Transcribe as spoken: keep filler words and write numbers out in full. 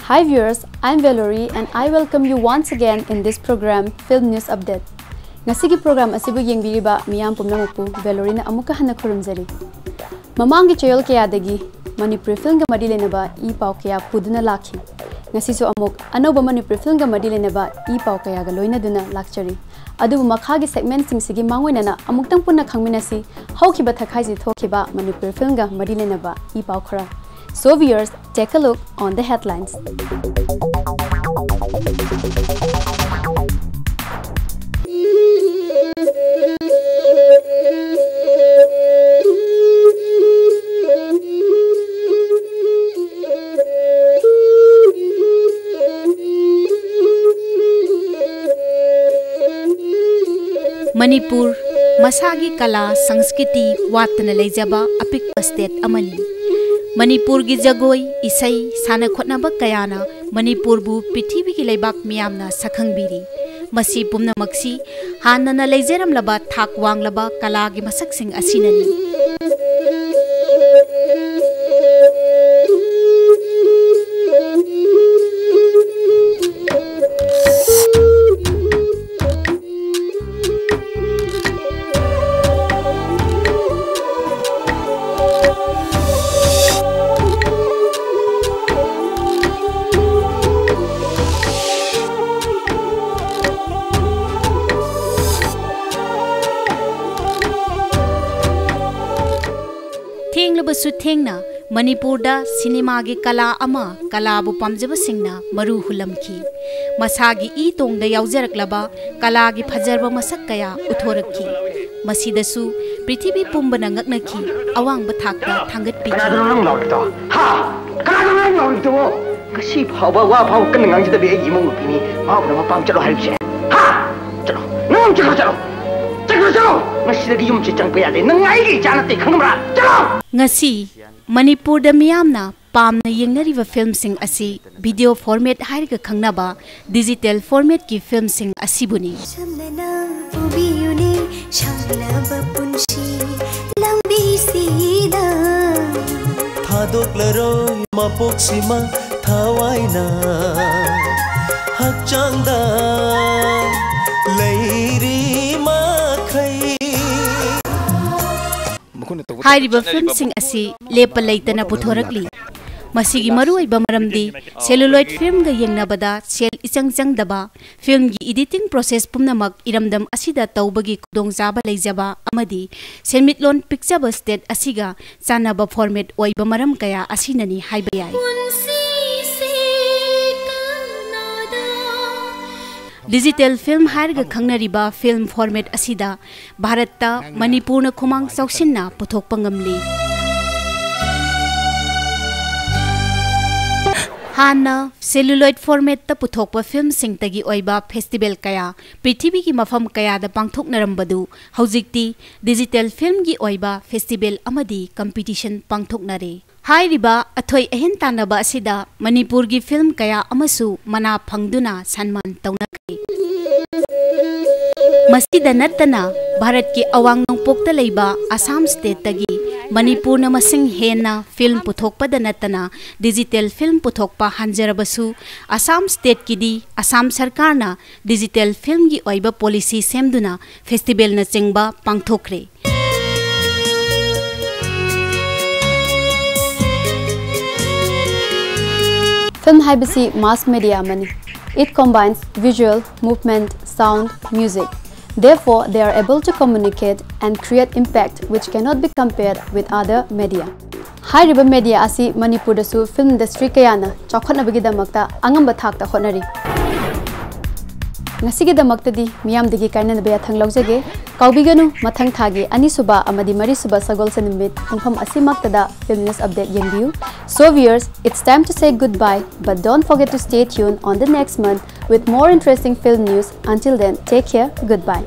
Hi viewers, I'm Valerie and I welcome you once again in this program, Film News Update. ꯉꯁꯤꯒꯤ program ꯑꯁꯤꯕꯨ ꯌꯦꯡꯕꯤꯔꯤꯕ ꯃꯤꯌꯥꯝ ꯄꯨꯝꯅꯃꯛꯄꯨ Valerie-ꯅ ꯑꯃꯨꯛꯀ ꯍꯟꯅ ꯈꯨꯔꯨꯝꯖꯔꯤ꯫ ꯃꯃꯥꯡꯒꯤ ꯆꯌꯣꯜ ꯀꯌꯥꯗꯒꯤ ꯃꯅꯤꯄꯨꯔꯤ filmꯒ ꯃꯔꯤ ꯂꯩꯅꯕ ꯏ ꯄꯥꯎ ꯀꯌꯥ ꯄꯨꯗꯨꯅ ꯂꯥꯛꯈꯤ꯫ ꯉꯁꯤꯁꯨ ꯑꯃꯨꯛ ꯑꯅꯧꯕ ꯃꯅꯤꯄꯨꯔꯤ filmꯒ ꯃꯔꯤ ꯂꯩꯅꯕ ꯏ ꯄꯥꯎ ꯀꯌꯥꯒ ꯂꯣꯏꯅꯗꯨꯅ ꯂꯥꯛꯆꯔꯤ꯫ ꯑꯗꯨꯕꯨ ꯃꯈꯥꯒꯤ segmentꯁꯤꯡꯁꯤꯒꯤ ꯃꯥꯡꯑꯣꯏꯅꯅ ꯑꯃꯨꯛꯇꯪ ꯄꯨꯟꯅ ꯈꯪꯃꯤꯟꯅꯁꯤ, ꯍꯧꯈꯤꯕ ꯊꯈꯥꯏꯁꯤ ꯊꯣꯛꯈꯤꯕ ꯃꯅꯤꯄꯨꯔꯤ filmꯒ ꯃꯔꯤ ꯂꯩꯅꯕ ꯏ ꯄꯥꯎ ꯈꯔ꯫ So viewers, take a look on the headlines. Manipur ꯃꯁꯥꯒꯤ ꯀꯂꯥ, ꯁꯪꯁꯀ꯭ꯔꯤꯇꯤ ꯋꯥꯠꯇꯅ ꯂꯩꯖꯕ ꯑꯄꯤꯛꯄ state ꯑꯃꯅꯤ꯫ ꯃꯅꯤꯄꯨꯔꯒꯤ ꯖꯒꯣꯏ, ꯏꯁꯩ, ꯁꯥꯟꯅ ꯈꯣꯠꯅꯕ ꯀꯌꯥꯅ ꯃꯅꯤꯄꯨꯔꯕꯨ ꯄ꯭ꯔꯤꯊꯤꯕꯤꯒꯤ ꯂꯩꯕꯥꯛ ꯃꯤꯌꯥꯝꯅ ꯁꯛꯈꯪꯕꯤꯔꯤ꯫ ꯃꯁꯤ ꯄꯨꯝꯅꯃꯛꯁꯤ ꯍꯥꯟꯅꯅ ꯂꯩꯖꯔꯝꯂꯕ ꯊꯥꯛ ꯋꯥꯡꯂꯕ ꯀꯂꯥꯒꯤ ꯃꯁꯛꯁꯤꯡ ꯑꯁꯤꯅꯅꯤ꯫ ꯊꯦꯡꯂꯕꯁꯨ ꯊꯦꯡꯅ ꯃꯅꯤꯄꯨꯔꯗ ꯁꯤꯅꯦꯃꯥꯒꯤ ꯀꯂꯥ ꯑꯃ ꯀꯂꯥꯕꯨ ꯄꯥꯝꯖꯕꯁꯤꯡꯅ ꯃꯔꯨ ꯍꯨꯜꯂꯝꯈꯤ꯫ ꯃꯁꯥꯒꯤ ꯏ ꯇꯣꯡꯗ ꯌꯥꯎꯖꯔꯛꯂꯕ ꯀꯂꯥꯒꯤ ꯐꯖꯔꯕ ꯃꯁꯛ ꯀꯌꯥ ꯎꯠꯊꯣꯔꯛꯈꯤ꯫ ꯃꯁꯤꯗꯁꯨ ꯄ꯭ꯔꯤꯊꯤꯕꯤ ꯄꯨꯝꯕꯅ ꯉꯛꯅꯈꯤ, ꯑꯋꯥꯡꯕ ꯊꯥꯛꯇ ꯊꯥꯡꯒꯠꯄꯤꯈꯤ꯫ ꯀꯅꯥꯗꯅꯣ ꯅꯪ ꯂꯥꯎꯔꯤꯗꯣ? ꯍꯥ? ꯀꯅꯥꯗꯅꯣ ꯅꯪ ꯂꯥꯎꯔꯤꯗꯨꯕꯣ? ꯉꯁꯤ ꯐꯥꯎꯕ ꯋꯥ ꯐꯥꯎ ꯀꯟꯅ ꯉꯥꯡꯖꯗꯕꯤ ꯑꯩꯒꯤ ꯏꯃꯧ ꯅꯨꯄꯤꯅꯤ ꯃꯥꯕꯨꯅ ꯃꯄꯥꯝ ꯆꯠꯂꯣ ꯍꯥꯏꯔꯤꯕꯁꯦ? ꯍꯥ? ꯆꯠꯂꯣ꯫ ꯅꯪ ꯑꯃꯨꯛ ꯆꯠꯈ꯭ꯔꯣ, ꯆꯠꯂꯣ꯫ ꯆꯠꯈ꯭ꯔꯣ, ꯆꯠꯂꯣ꯫ ꯉꯁꯤꯗꯒꯤ ꯌꯨꯝꯁꯦ ꯆꯪꯕ ꯌꯥꯗꯦ꯫ ꯅꯪ ꯑꯩꯒꯤ ꯏꯆꯥ ꯅꯠꯇꯦ, ꯈꯪꯉꯕ꯭ꯔꯥ? ꯆꯠꯂꯣ! ꯉꯁꯤ ꯃꯅꯤꯄꯨꯔꯗ ꯃꯤꯌꯥꯝꯅ ꯄꯥꯝꯅ ꯌꯦꯡꯅꯔꯤꯕ filmꯁꯤꯡ ꯑꯁꯤ video format ꯍꯥꯏꯔꯒ ꯈꯪꯅꯕ digital formatꯀꯤ filmꯁꯤꯡ ꯑꯁꯤꯕꯨꯅꯤ꯫ ꯆꯝꯅꯅ ꯄꯨꯕꯤꯌꯨꯅꯦ ꯁꯥꯡꯂꯕ ꯄꯨꯟꯁꯤ ꯂꯝꯕꯤꯁꯤꯗ꯫ ꯊꯥꯗꯣꯛꯂꯔꯣꯏ ꯃꯄꯣꯛꯁꯤꯃ ꯊꯋꯥꯏꯅ ꯍꯛꯆꯥꯡꯗ ꯂꯩꯔꯤ ꯃꯈꯩ꯫ ꯍꯥꯏꯔꯤꯕ ꯐꯤꯜꯝꯁꯤꯡ ꯑꯁꯤ ꯂꯦꯞꯄ ꯂꯩꯇꯅ ꯄꯨꯊꯣꯔꯛꯂꯤ꯫ ꯃꯁꯤꯒꯤ ꯃꯔꯨꯑꯣꯏꯕ ꯃꯔꯝꯗꯤ celluloid ꯐꯤꯜꯝꯒ ꯌꯦꯡꯅꯕꯗ ꯁꯦꯜ ꯏꯆꯪ ꯆꯪꯗꯕ, ꯐꯤꯜꯝꯒꯤ editing process ꯄꯨꯝꯅꯃꯛ ꯏꯔꯝꯗꯝ ꯑꯁꯤꯗ ꯇꯧꯕꯒꯤ ꯈꯨꯗꯣꯡꯆꯥꯕ ꯂꯩꯖꯕ ꯑꯃꯗꯤ ꯁꯦꯟꯃꯤꯠꯂꯣꯟ ꯄꯤꯛꯆꯕ state ꯑꯁꯤꯒ ꯆꯥꯟꯅꯕ format ꯑꯣꯏꯕ ꯃꯔꯝ ꯀꯌꯥ ꯑꯁꯤꯅꯅꯤ ꯍꯥꯏꯕ ꯌꯥꯏ꯫ Digital film ꯍꯥꯏꯔꯒ ꯈꯪꯅꯔꯤꯕ film format ꯑꯁꯤꯗ ꯚꯥꯔꯠꯇ ꯃꯅꯤꯄꯨꯔꯅ ꯈꯨꯃꯥꯡ ꯆꯥꯎꯁꯤꯟꯅ ꯄꯨꯊꯣꯛꯄ ꯉꯝꯂꯤ꯫ ꯍꯥꯟꯅ celluloid formatꯇ ꯄꯨꯊꯣꯛꯄ ꯐꯤꯜꯝꯁꯤꯡꯇꯒꯤ ꯑꯣꯏꯕ festival ꯀꯌꯥ ꯄ꯭ꯔꯤꯊꯤꯕꯤꯒꯤ ꯃꯐꯝ ꯀꯌꯥꯗ ꯄꯥꯡꯊꯣꯛꯅꯔꯝꯕꯗꯨ ꯍꯧꯖꯤꯛꯇꯤ digital filmꯒꯤ ꯑꯣꯏꯕ festival ꯑꯃꯗꯤ competition ꯄꯥꯡꯊꯣꯛꯅꯔꯦ꯫ ꯍꯥꯏꯔꯤꯕ ꯑꯊꯣꯏ ꯑꯍꯦꯟ ꯇꯥꯟꯅꯕ ꯑꯁꯤꯗ ꯃꯅꯤꯄꯨꯔꯒꯤ film ꯀꯌꯥ ꯑꯃꯁꯨ ꯃꯅꯥ ꯐꯪꯗꯨꯅ ꯁꯟꯃꯥꯟ ꯇꯧꯅꯈ꯭ꯔꯦ꯫ ꯃꯁꯤꯗ ꯅꯠꯇꯅ ꯚꯥꯔꯠꯀꯤ ꯑꯋꯥꯡ ꯅꯣꯡꯄꯣꯛꯇ ꯂꯩꯕ ꯑꯁꯥꯝ stateꯇꯒꯤ ꯃꯅꯤꯄꯨꯔꯅ ꯃꯁꯤꯡ ꯍꯦꯟꯅ film ꯄꯨꯊꯣꯛꯄꯗ ꯅꯠꯇꯅ digital film ꯄꯨꯊꯣꯛꯄ ꯍꯟꯖꯔꯕꯁꯨ, ꯑꯁꯥꯝ stateꯀꯤꯗꯤ ꯑꯁꯥꯝ ꯁꯔꯀꯥꯔꯅ digital filmꯒꯤ ꯑꯣꯏꯕ policy ꯁꯦꯝꯗꯨꯅ festivalꯅꯆꯤꯡꯕ ꯄꯥꯡꯊꯣꯛꯈ꯭ꯔꯦ꯫ Film ꯍꯥꯏꯕꯁꯤ mass media ꯑꯃꯅꯤ꯫ It combines visual, movement, sound, music. Therefore, they are able to communicate and create impact which cannot be compared with other media. ꯍꯥꯏꯔꯤꯕ media ꯑꯁꯤ ꯃꯅꯤꯄꯨꯔꯗꯁꯨ film industry ꯀꯌꯥꯅ ꯆꯥꯎꯈꯠꯅꯕꯒꯤꯗꯃꯛꯇ ꯑꯉꯝꯕ ꯊꯥꯛꯇ ꯍꯣꯠꯅꯔꯤ꯫ ꯉꯁꯤꯒꯤꯗꯃꯛꯇꯗꯤ ꯃꯤꯌꯥꯝꯗꯒꯤ ꯀꯥꯏꯅꯅꯕ ꯌꯥꯊꯪ ꯂꯧꯖꯒꯦ꯫ ꯀꯥꯎꯕꯤꯒꯅꯨ, ꯃꯊꯪ ꯊꯥꯒꯤ ꯑꯅꯤꯁꯨꯕ ꯑꯃꯗꯤ ꯃꯔꯤꯁꯨꯕ ꯁꯒꯣꯜꯁꯦꯟ ꯅꯨꯃꯤꯠ ꯄꯨꯡꯐꯝ ꯑꯁꯤꯃꯛꯇꯗ Film News Update ꯌꯦꯡꯕꯤꯌꯨ꯫ So viewers, it's time to say goodbye, but don't forget to stay tuned on the next month with more interesting film news. Until then, take care, goodbye.